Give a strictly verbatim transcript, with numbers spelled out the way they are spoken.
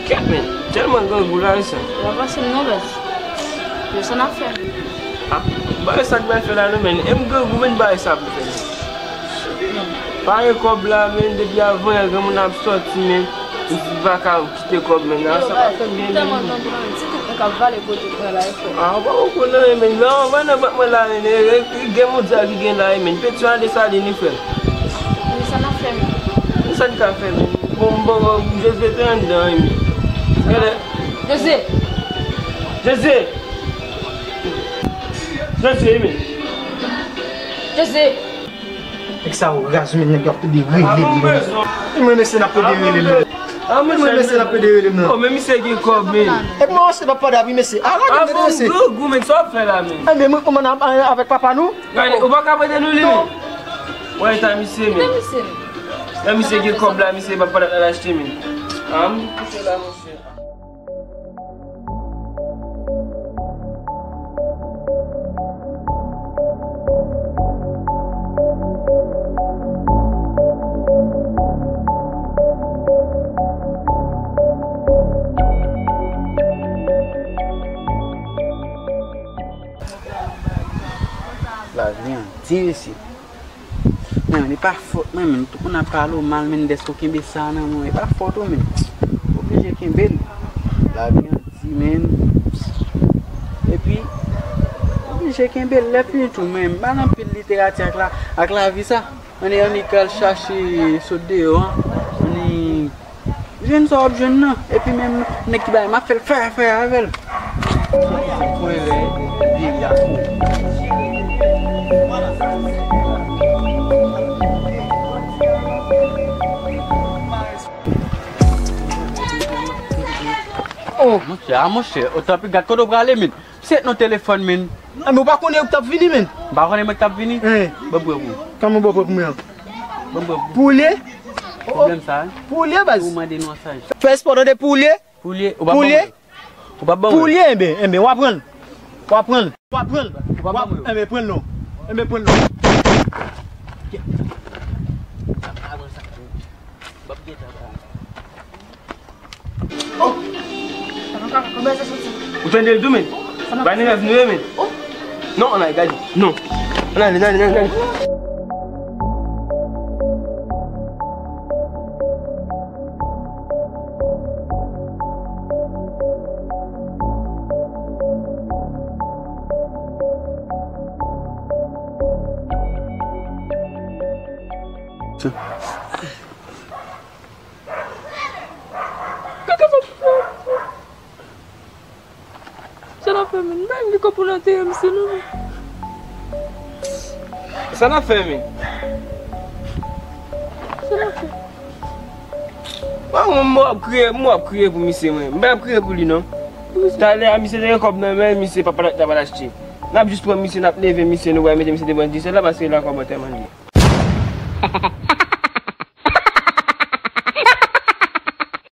Kèt, men, tèlman grangou la, sa. Ou pa panse m non, baz. Yo, sa n ap fè. Ah, bagay sa k bay fè la, non, men. E m grangou, men, bagay sa pou fè, men. Pare kòb la, men, depi avan yè granmoun ap sòti, men. M di pa ka kite kòb, men. Nan, sa pa fè byen, men. Tèlman grangou la, men. Ti tout moun k ap vale kote pran la, e fò. Ah, ou pa konprann anyen, men. Nan, anvan nan bank mwen la, men. E, e, e, gè mondyal ki gen la, men. Petyon al Desalin, wi, frè m. Men sa n ap fè, men. Men sa n ka fè, men. Bon, bon, bon, Jezi te anndan, wi, men. Gade. Jezi! Jezi! Jezi, men. Jezi! Nèg sa yo raz, men nèg yo ap pede rele m, men. Mwen mesye n ap pede rele m, non. Mwen mesye n ap pede rele m, non. Oh, men misye gen kòb, men. Epi mwen se pa padavi, mesye. Ah, gade, mesye. Grangou, men, sa w ap fè la, men? Enben, mwen kòmann avèk papa nou. Gade, ou pa ka prete nou li, men. Wè eta misye, men. Lè misye gen kòb la, misye pa padav al achte, men. Ah, m kouche la, monchè. Lavi an di, mesye. Men, men, e pa fòt mwen, men. Tout moun ap pale w mal, men, dèske w kenbe sa nan men w. E pa fòt ou, men. Ou oblije kenbe l. Lavi an di, men. Epi, ou oblije kenbe l. Lè fini tou, men, m pa nan pil literati ak la, ak lavi sa. Anni, anni k al chache sot deyò an. Anni Jwenn sa w ap jwenn nan. Epi menm nèg ki bay m ap fè l faya faya avè l. Oh, monchè, ah, monchè, otan pi gad kote w prale, men. Se nan telefòn, men. Ah, men ou pa konnen ou k t ap vini, men. M pa konnen mwen k t ap vini? Hein. Bon, bon, bon. Kòman bon, bon, bon, men? Bon, bon, bon. Pou w lye? Pwoblèm sa, hein? Pou w lye, baz. Ou mande nou an sa. Fè espò tande pou w lye. Pou w lye, ou pa ban mwen. Pou w lye, enben, enben, w a pran l. W a pran l. W a pran l. Ou pa ban mwen. Enben, pran l non. Enben, pran l non. Oh! Ou tande l tou, men? Ba ni rèv nou ye, men. Non, ann al gade. Non. Ann ale, ann ale, ann ale. Kaka sa pou fè. Sa n ap fè, men? M pa gen kòb pou n antere misye, non, men. Sa n ap fè, men? Sa n ap fè? Mwen, mwen, mwen ap kriye, mwen ap kriye pou misye, mwen. M pa ap kriye pou li, non. Talè a, misye te gen kòb nan men l, misye papa l t ap al achte. N ap jis pran misye, n ap leve misye, nou pral mete misye devan disèt la, paske la kòb antèman li ye.